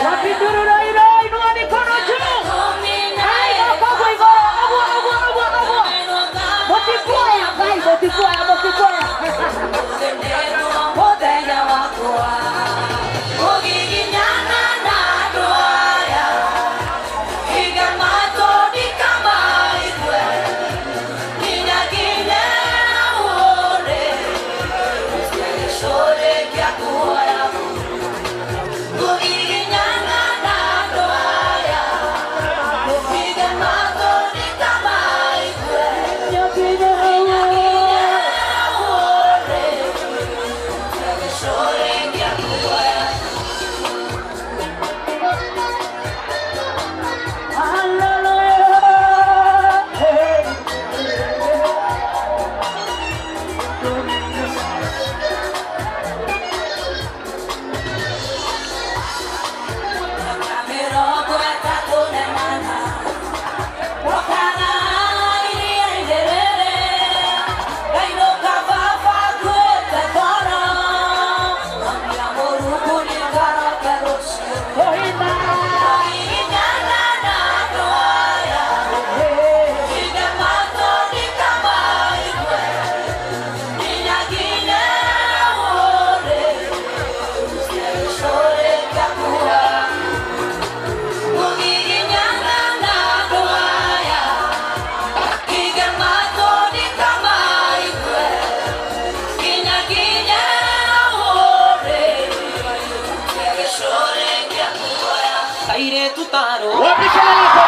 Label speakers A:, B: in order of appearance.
A: Wapi nduru iro, inua mikono juu. Ai, moko igoro, ũguo, ũguo, ũguo, ũguo. Mũtikuoya, Ngai, mũtikuoya, mũtikuoya.
B: Mũthenya wakwa kũgiginyana na andũ aya, iga matũ ndikamaigue, nginya nginye hũre gĩcũrĩ kĩa kuoya. Kũgiginyana na andũ aya, iga matũ ndikamaigue,
A: Nginya
B: nginya nginye hũre gĩcũrĩ kĩa kuoya.
A: Hallelujah. Hey.
B: 34 wokaga iria-inĩ rĩrĩ, ngainũka baba nguĩte ngoro, ngambia Mũrungu nĩngaroke rũciũ.
A: Kohinda.
B: Kũgiginyana na andũ aya, hinge matũ ndikamaigue, nginya nginye hũre gĩcũrĩ kĩa kuoya. Kũgiginyana na andũ aya, hinge matũ ndikamaigue, nginya nginye hũre gĩcũrĩ kĩa kuoya. Kairĩtu taro
A: Wapi kelele kwa